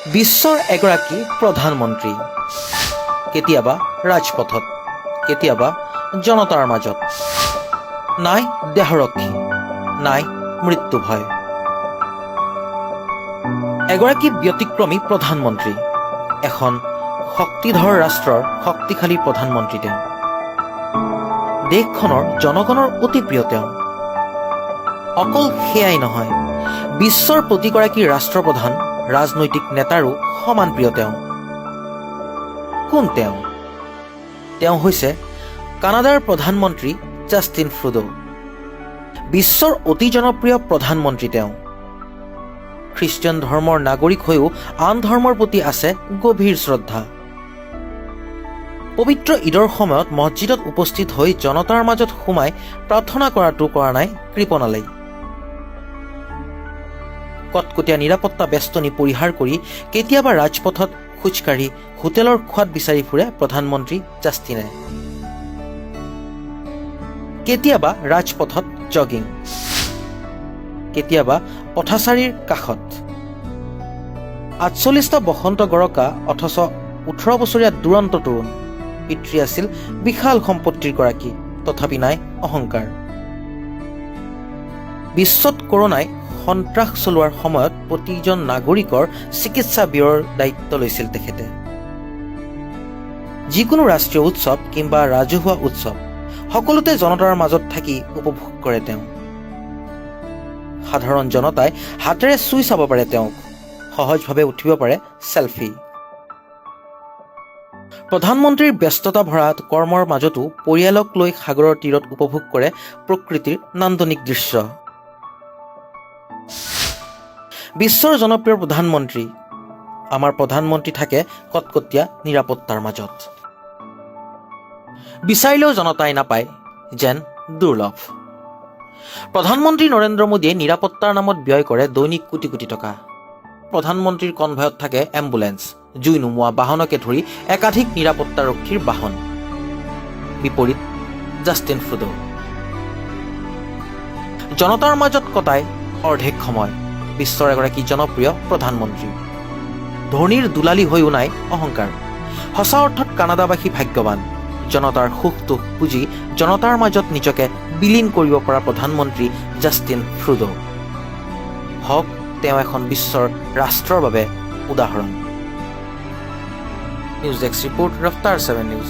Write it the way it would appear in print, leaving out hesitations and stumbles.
বিশ্বৰ এগৰাকী প্ৰধানমন্ত্ৰী কেতিয়াবা ৰাজপথত, কেতিয়াবা জনতাৰ মাজত। নাই দেহৰক্ষী, নাই মৃত্যু ভয়। এগৰাকী ব্যতিক্ৰমী প্ৰধানমন্ত্ৰী, এখন শক্তিধৰ ৰাষ্ট্ৰৰ শক্তিশালী প্ৰধানমন্ত্ৰী তেওঁ। দেশখনৰ জনগণৰ অতি প্ৰিয় তেওঁ। অকল সেয়াই নহয়, বিশ্বৰ প্ৰতিগৰাকী ৰাষ্ট্ৰপ্ৰধান, ৰাজনৈতিক নেতাৰো সমান প্ৰিয় তেওঁ। কোন তেওঁ? তেওঁ হৈছে কানাডাৰ প্ৰধানমন্ত্ৰী জাষ্টিন ট্ৰুডো। বিশ্বৰ অতি জনপ্ৰিয় প্ৰধানমন্ত্ৰী তেওঁ। খ্ৰীষ্টিয়ান ধৰ্মৰ নাগৰিক হৈও আন ধৰ্মৰ প্ৰতি আছে গভীৰ শ্ৰদ্ধা। পবিত্ৰ ঈদৰ সময়ত মছজিদত উপস্থিত হৈ জনতাৰ মাজত সোমাই প্ৰাৰ্থনা কৰাটো কৰা নাই কৃপণালেই। কটকটীয়া নিৰাপত্তা বেষ্টনী পৰিহাৰ কৰি কেতিয়াবা ৰাজপথত খোজকাঢ়ি হোটেলৰ সোৱাদ বিচাৰি ফুৰে প্ৰধানমন্ত্ৰী জাষ্টিনে। কেতিয়াবা ৰাজপথত জগিং, কেতিয়াবা পথাচাৰীৰ কাষত। 48টা বসন্ত গৰকা অথচ 18 বছৰীয়া দুৰন্ত তৰুণ। পিতৃ আছিল বিশাল সম্পত্তিৰ গৰাকী, তথাপি নাই অহংকাৰ। বিশ্বত কৰোণাই সন্ত্ৰাস চলোৱাৰ সময়ত প্ৰতিজন নাগৰিকৰ চিকিৎসা ব্যয়ৰ দায়িত্ব লৈছিল তেখেতে। যিকোনো ৰাষ্ট্ৰীয় উৎসৱ কিম্বা ৰাজহুৱা উৎসৱ, সকলোতে জনতাৰ মাজত থাকি উপভোগ কৰে তেওঁ। সাধাৰণ জনতাই হাতেৰে চুই চাব পাৰে তেওঁক, সহজভাৱে উঠিব পাৰে চেলফি। প্ৰধানমন্ত্ৰীৰ ব্যস্ততা ভৰা কৰ্মৰ মাজতো পৰিয়ালক লৈ সাগৰৰ তীৰত উপভোগ কৰে প্ৰকৃতিৰ নান্দনিক দৃশ্য। বিশ্বৰ জনপ্ৰিয় প্ৰধানমন্ত্ৰী, আমাৰ প্ৰধানমন্ত্ৰী থাকে কটকটীয়া নিৰাপত্তাৰ মাজত। বিচাৰিলেও জনতাই নাপায়, যেন দুৰ্লভ। প্ৰধানমন্ত্ৰী নৰেন্দ্ৰ মোদীয়ে নিৰাপত্তাৰ নামত ব্যয় কৰে দৈনিক কোটি কোটি টকা। প্ৰধানমন্ত্ৰীৰ কনভয়ত থাকে এম্বুলেন্স, জুই নুমুৱা বাহনকে ধৰি একাধিক নিৰাপত্তাৰক্ষীৰ বাহন। বিপৰীত জাষ্টিন ট্ৰুডো জনতাৰ মাজত কটাই অৰ্ধেক সময়। বিশ্বৰ এগৰাকী জনপ্ৰিয় প্ৰধানমন্ত্ৰী, ধনীৰ দুলালী হৈও নাই অহংকাৰ। সঁচা অৰ্থত কানাডাবাসী ভাগ্যৱান, জনতাৰ সুখ দুখ বুজি জনতাৰ মাজত নিজকে বিলীন কৰিব পৰা প্ৰধানমন্ত্ৰী জাষ্টিন ট্ৰুডো। হওক তেওঁ এখন বিশ্বৰ ৰাষ্ট্ৰৰ বাবে উদাহৰণ। News desk report, Raftaar 7 news.